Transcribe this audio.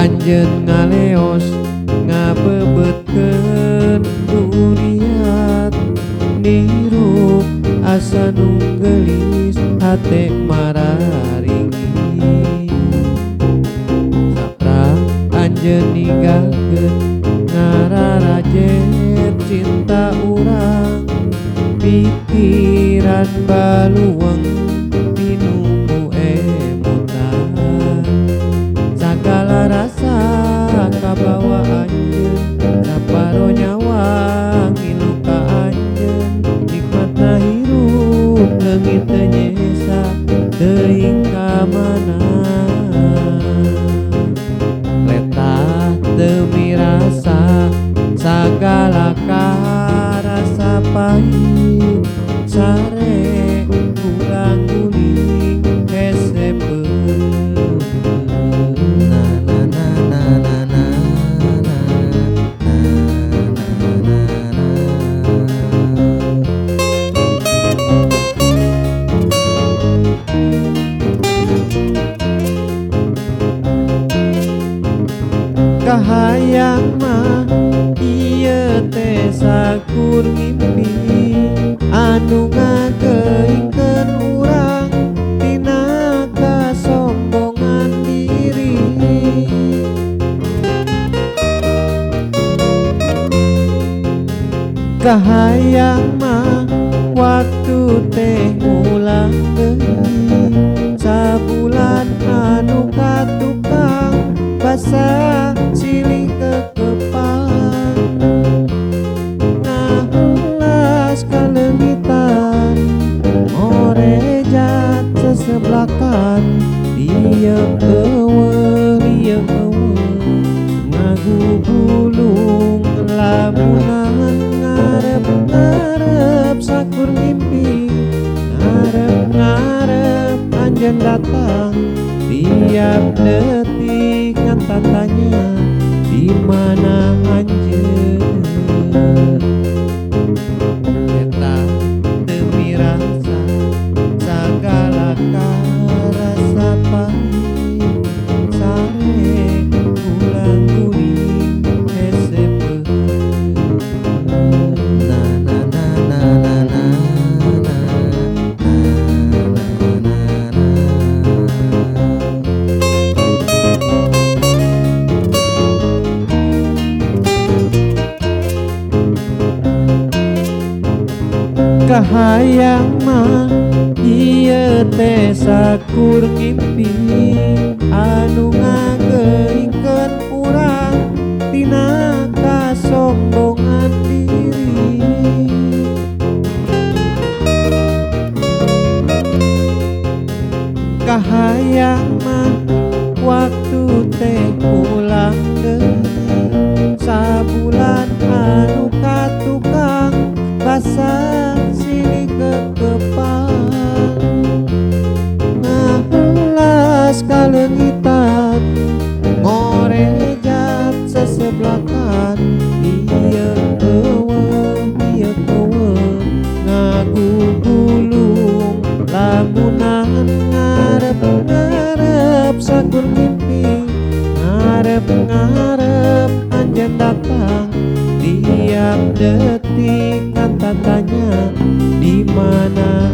Anjeun ngaleos ngabebetkeun duriat nirup asa nu geulis hate mararingi. Sapra anjeun ninggalkeun ngararajet cinta urang, pikiran baluang pinuku emutan. Sagala rasa kabawa anjeun, saparo nyawa ngilu ka anjeun. Nikmatna hirup leungit teu nyesa teuing ka mana. Letah teu mirasa sagala karasa pahit, sare ulang guling hese peureum. Na na na na na na na na na na. Kahayang mah ieu teh sakur ngimpi anu ngageuingkeun urang tina kasombongan diri. Kahayang mah waktu teh ulang deui, sabulan anu katukang basa silih kekepang. Ngahelas kaleungitan ngorejat seseblakan, dieum eueuh dieum eueuh ngagugulung lamunan. Ngarep-ngarep sakur ngimpi, ngarep-ngarep anjeun datang, tiap detik ngan tatanya di mana anjeun. Eta teu mirasa sagala karasa pahit, sare ulang guling hese peureum. Na na na na na na na na na na. Kahayang mah ieu teh sakur ngimpi anu ngageuingkeun urang tina kasombongan diri. Kahayang mah waktu teh ulang deui, sabulan anu katukang basa silih kekepang. Ngahelas kaleungitan ngorejat seseblakan, ieu eueuh ieu eueuh ngagugulung lamunan. Ngarep-ngarep sakur ngimpi, ngarep-ngarep anjeun datang, tiap detik ngan tatanya di mana